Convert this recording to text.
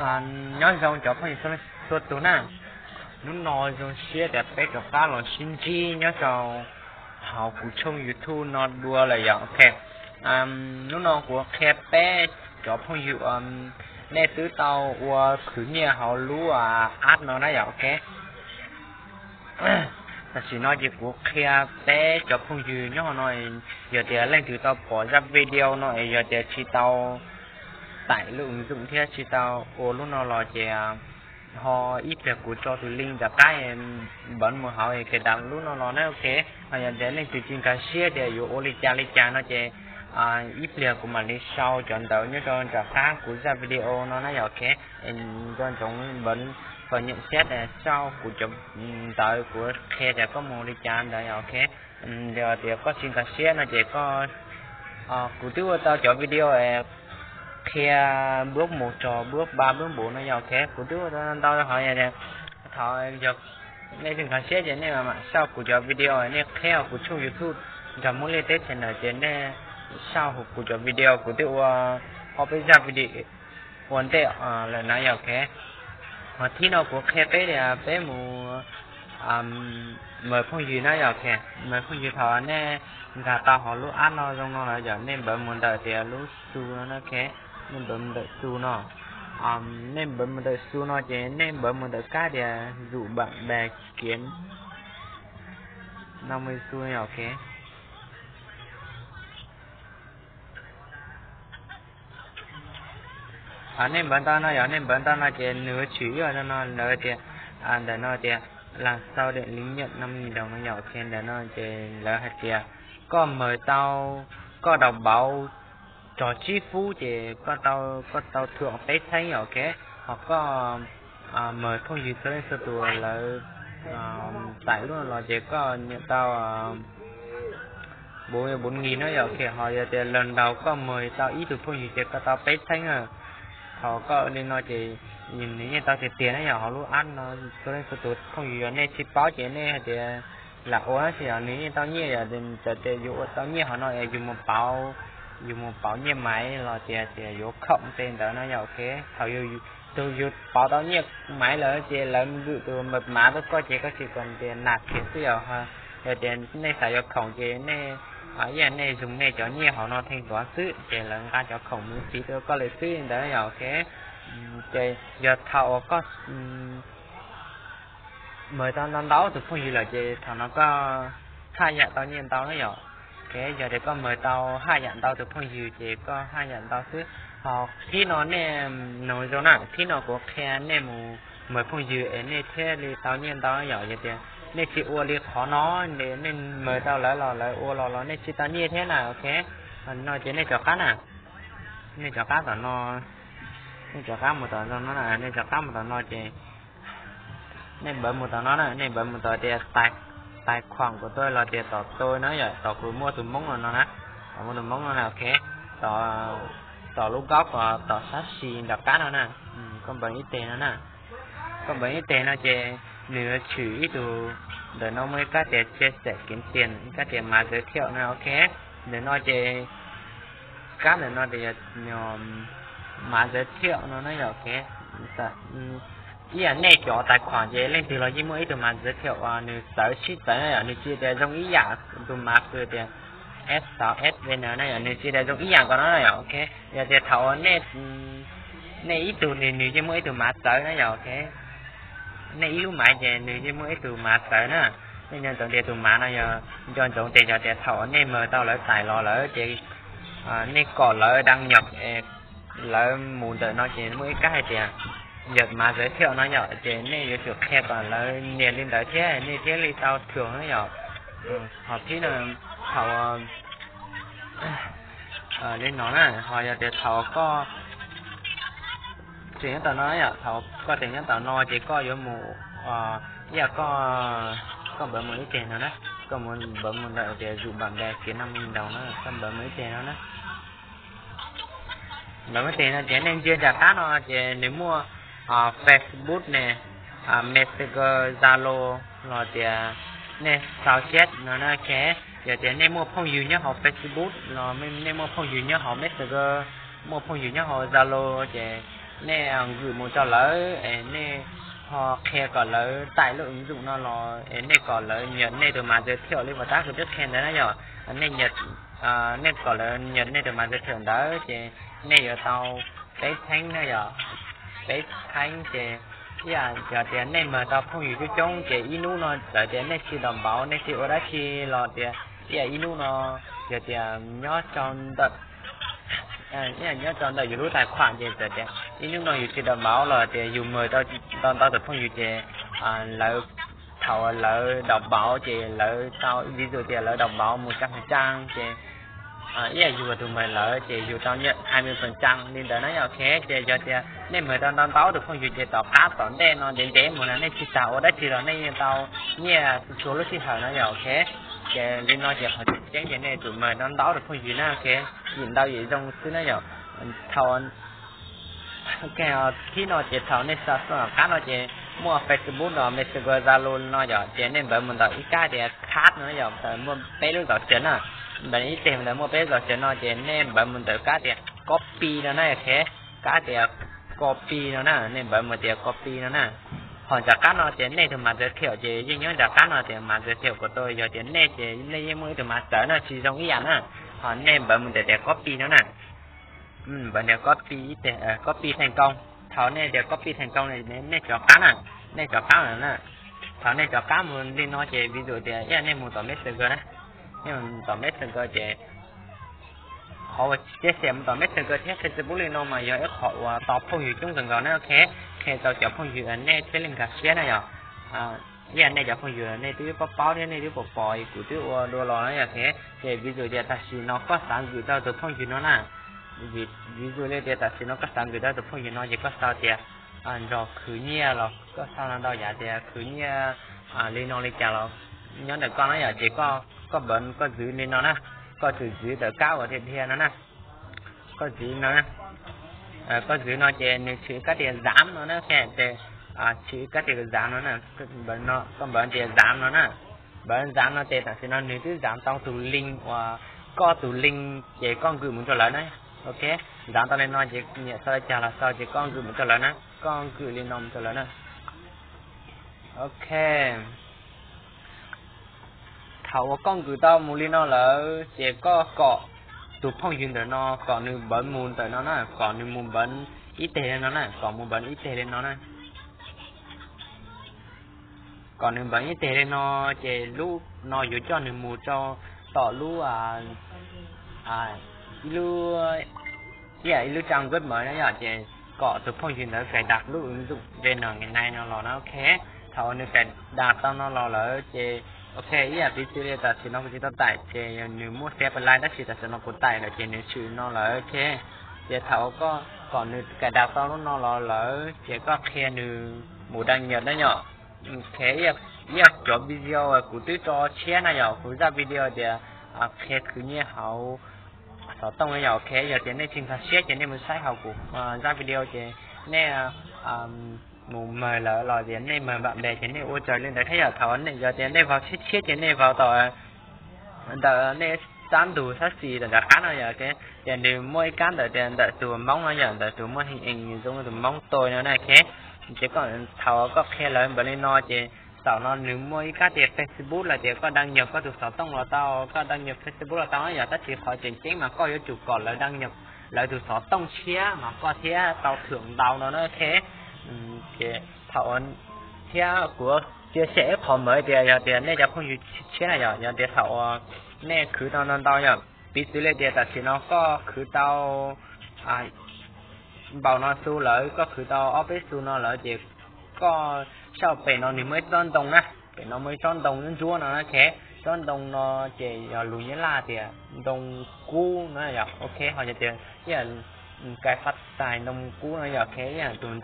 Nyob zoo cov phooj ywg txhua tus na, hnub no zoo siab tias peb rov qab los sib ntsib nyob rau hauv kuv tshooj YouTube no dua lawm yom. Ok, hnub no kuv qhia peb cov phooj ywg, nej twb tau ua khwv nyiaj hauv lub app no na yom. Ok, tam sim no ces kuv qhia peb cov phooj ywg nyob no, yog tias leej twg tau pom zaj video no es yog tias tsis tau tải lub ứng dụng thiab tsis tau ua lub no los ces ho ib pliag kuv tso tus link rov qab npawv mus hauv cài đặt lub no los na. Ok, ho yog tias leej twg tsis nkag siab tias yuav ua li cas li cas no ces ib pliag kuv mam li sau cov ntawv nyob rau nram qab kuv zaj video no na yom. Ok, nco ntsoov npawv vào nhận xét sau kuv cov ntawv kuv qhia tias koj mus li cas ntawd yom. Ok, yog tias koj tsis nkag siab no ces koj, kuv twb ua tau cov video qhia bước một trò, bước ba, bước bốn no yom. Ok, kuv twb ua tau ntau hov. Thaum yog nej tsis nkag siab ces nej mam sau kuv cov video nej qheb hauv kuv tshooj YouTube nrog Hmoob Liaj Teb channel ces nej sau hauv kuv cov video kuv twb ua ob peb zaj video ua ntej lawm na yom. Ok, ho thib no kuv qhia peb tias peb mus mời phooj ywg na yom. Ok, mời phooj ywg thaum nej nkag tau hauv lub app no zoo no lawm yom, nej npawv mus ntawm tias lub xu no na. Ok, nej npawv mus ntawm xu no, nej npawv mus ntawm xu no ces nej npawv mus ntawm kab tias dụ bạn bè kiếm năm mươi xu yom. Ok, nej npawv ntawm no yog nej npawv ntawm no ces nws tshwm ib no ntawd tias, ntawm no tias làm sao để nhận năm nghìn đồng no yom. Ok, ntawm no ces lawv hais tias koj mời tau, koj đầu bóng trò chip phú ces koj tau, koj tau thưởng peb txheeb yom. Ok, ho koj mời phooj ywg txhua leej txhua tus lawv tải lub no los ces koj nyiam tau bốn, bốn nghìn no yom. Ok, ho yog tias lần đầu koj mời tau ib tug phooj ywg ces koj tau peb txheeb na. Thaum koj li no ces nws yeej tau tiag tiag na yom, hauv lub app no txhua leej txhua tus phooj ywg yog nej tsis paub ces nej hais tias lam ua tab sis yog nws yeej tau nyiaj, yog tias yus ua tau nyiaj hauv no yus mus pauv, yus mus pauv nyiaj maiv los tias tias yuav khoom tej ntawd no yom. Ok, thaum tus yus pauv tau nyiaj maiv lawm ces lawv vwm tus mật mã tuaj koj ces koj tsis kom tias nạp kiag xwb yom. Yog tias nej xav yuav khoom ces nej ib yam nej dùng nej cov nyiaj hauv no thanh toán xwb ces lawv nqa cov khoom mus siv rau koj lawm xwb li ntawd yom. Ok, ces yog thaum uas koj mời tau ntau ntau tus phooj ywg lawm ces thaum no koj haj yam tau nyiaj ntau na yom. Ok, yog tias koj mời tau haj yam ntau tus phooj ywg ces koj haj yam ntau xwb. Ho thib no nej noog zoo na, thib no kuv qhia nej mus mời phooj ywg es nej thiaj li tau nyiaj ntau na yom. Yog tias nej tsis ua li qhov no, nej mời tau lawv los lawv ua los los nej tsis tau nyiaj thiab na. Ok, no ces nej rov qab na, nej rov qab tom no, nej rov qab mus tom no, nej rov qab mus tom no ces nej npawv mus tom no na, nej npawv mus tom tias tài khoản của tôi los tias tom tôi na yom, tom kuv muaj tus Hmoob no no na, tom muaj tus Hmoob no na. Ok, tom lub góc, tom sab xis nram qab no na, koj npawv ib teg no na. Koj npawv ib teg no ces nws tshwm ib tug, ntawm no muaj ib kab tias chia sẻ kiếm tiền, ib kab tias mã giới thiệu na. Ok, ntawm no ces kab ntawm no tias mã giới thiệu no na yom. Ok, ib yam nej cov tài khoản ces leej twg los yeej muaj ib tug mã giới thiệu uas nws txawv sib txawv na yom, nws tsis tias zoo ib yam, tus mã kws tias F sáu S V N na yom, nws tsis tias zoo ib yam nkaus no na yom. Ok, yog tias thaum nej, nej ib tug li nws yeej muaj ib tug mã txawv na yom. Ok, nej ib lub maiv ces nws yeej muaj ib tug mã txawv na. Nej nco ntsoov tias tus mã no yog, nco ntsoov tias yog tias thaum nej mời tau lawv tais los lawm ces nej kom lawv đăng nhập, lawv mus ntawm no ces muaj ib kab hais tias nhập mã giới thiệu no yom, ces nej yuav tsum qhia kom lawv nias li ntawd thiab nej thiaj li tau thưởng na yom. Ho thib no, thaum li no na, ho yog tias thaum koj tseem nyob tom no yom, thaum koj tseem nyob tom no ces koj yuav mus, ib yam koj, koj npawv mus ib teg no na, koj mus npawv mus ntawm tias dụ bạn bè kiếm năm nghìn đồng na, koj npawv mus ib teg no na. Npawv mus ib teg no ces nej ntsia nram qab no ces nws muaj Facebook ne, Messenger, Zalo, los tias nej sao chép no na. Ok, yog tias nej muaj phooj ywg nyob hauv Facebook los nej muaj phooj ywg nyob hauv Messenger, muaj phooj ywg nyob hauv Zalo ces nej nkwm mus rau lawv es nej ho qhia kom lawv taim lub ứng dụng no los es nej kom lawv nhập nej tus mã giới thiệu li uas tab kuv twb qhia ntawd na yom. Nej nhập, nej kom lawv nhập nej tus mã giới thiệu ntawd ces nej yuav tau peb tháng na yom, peb tháng ces ib yam yog tias nej mời tau phooj ywg coob coob ces ib hnub no txawm tias nej tsis đọc báo, nej tsis ua dab tsi los tias ib yam ib hnub no yog tias nyob rau ntawm nyob rau ntawm yus lub tài khoản ces txawm tias ib hnub no yus tsis đọc báo los tias yus mời tau ntau tus phooj ywg ces lawv, thaum lawv đọc báo ces lawv tau ví dụ tias lawv đọc báo một trăm phần trăm ces ib yam yus tus mời lawv ces yus tau nhận hai mươi phần trăm li ntawd na yom. Ok, ces yog tias nej mời tau ntau ntau tus phooj ywg ces tom qab tom ntej no ntev ntev mus no nej tsis tas ua dab tsi los nej yeej tau nyiaj txhua lub sij hawm na yom. Ok, ces li no ces qhov tseem ceeb ces nej tsum mời tau ntau tus phooj ywg na. Ok, yim ntau yim zoo xwb na yom. Thaum Ok, thib no ces thaum nej xa xov tom qab no ces muaj Facebook los Messenger, Zalo no yom, ces nej npawv mus ntawm ib kab tias chat no yom, muaj peb lub zauv cawv na. Npawv ib teg ntawd muaj peb lub zauv cawv no ces nej npawv mus ntawm kab tias copy no na. Ok, kab tias copy no na, nej npawv mus tias copy no na. Ho ntawm kab no ces nej tus mã giới thiệu ces yeej nyob ntawm kab no tias mã giới thiệu của tôi, yog tias nej ces nej yeej muaj ib tug mã txawv no tsis zoo ib yam na. Ho nej npawv mus ntawm tias copy no na. Npawv tias copy ib teg, copy thành công. Thaum nej tias copy thành công nej rov qab na, nej rov qab lawm na. Thaum nej rov qab mus li no ces ví dụ tias ib yam nej mus tom Messenger na, nej mus tom Messenger ces qhov uas chia sẻ mus tom Messenger thiab Facebook li no mas yog ib qhov uas tau phooj ywg coob kawg nkaus na. Ok, qhia tau cov phooj ywg nej thiaj li nkag siab na yom. Ib yam nej cov phooj ywg nej twb paub paub thiab nej twb pom pom kuv twb ua dua los na yom. Ok, ces ví dụ tias tam sim no koj xav nkws tau tus phooj ywg no na, ví dụ li tias tam sim no koj xav nkws tau tus phooj ywg no ces koj sau tias nrog khwv nyiaj los koj sau no ntau yam tias khwv nyiaj li no li cas los nyob ntawm koj na yom. Ces koj npawv koj zwv li no na, koj tsuas zwv ntawm kab uas dhia dhia no na, koj zwv no, koj zwv no ces nws tshwm kab tias giảm no na. Ces tshwm kab tias giảm no na, koj npawv tias giảm no na. Npawv giảm no ces tam sim no nws twb giảm tau tus link uas koj tus link ces koj nkws mus rau lawv na. Ok, giảm tau li no ces nyiam sau li cas los sau ces koj nkws mus rau lawv na, koj nkws li no mus rau lawv na. Ok, thaum uas koj nkws tau mus li no lawm ces koj kom tus phooj ywg ntawm no kom nws npawv mus ntawm no na, kom nws mus npawv ib teg li no na, kom mus npawv ib teg li no na. Kom nws npawv ib teg li no ces lub no yuav coj nws mus rau tom lub, ib lub, ib lub trang web mới na yom. Ces kom tus phooj ywg ntawd cài đặt lub ứng dụng V N ngày nay no los na. Ok, thaum uas nws cài đặt tau no los lawm ces ok, ib yam piv txwv li tam sim no kuv tsis tau tải ces nws muaj xia play tab sis tam sim no kuv tải lawm ces nws tshwm no lawm. Ok, ces thaum uas koj kom nws cài đặt tau lub no los lawm ces koj qhia nws mus đăng nhập na yom. Ok, ib yam cov video kuv twb tso tshiab na yom, kuv zaj video tias qhia khwv nyiaj hauv xov tooj na yom. Ok, yog tias nej tsis nkag siab ces nej mus saib hauv kuv zaj video ces nej mus mời lawv los tias nej mời bạn bè ces nej ua raws li ntawd thiab yom. Thaum yog tias nej vào tshiab tshiab ces nej vào tom ntawm nej xab ntug xab xis ntawm nram qab no yom. Ces nws muaj ib kab ntawm tias ntawm tus Hmoob no yom, ntawm tus muaj hình ảnh zoo tus Hmoob tôi no na. Ok, ces koj thaum koj qhia lawv npaum li no ces thaum no nws muaj ib kab tias Facebook los tias koj đăng nhập koj tus xov tooj los tau, koj đăng nhập Facebook los tau na yom. Tab sis qhov tseem ceeb mas koj yuav tsum kom lawv đăng nhập lawv tus xov tooj tshiab mas koj thiaj tau thưởng ntau no na. Ok, ces thaum thiab kuv chia sẻ ib qho mới tias yog tias nej cov phooj ywg tshiab na yom, yog tias thaum uas nej khwv tau ntau ntau yom, piv txwv li tias tam sim no koj khwv tau npaum no xu lawm, koj khwv tau ob peb xu no lawm ces koj saib pem no nws muaj ib tsob ntoo na, pem no muaj ib tsob ntoo ntsuab ntsuab no na. Ok, tsob ntoo no ces yog lus Nyab Laj tias ntoo kub na yom. Ok, ho yog tias ib yam cài phát tài ntoo kub no yom. Ok, ib yam tus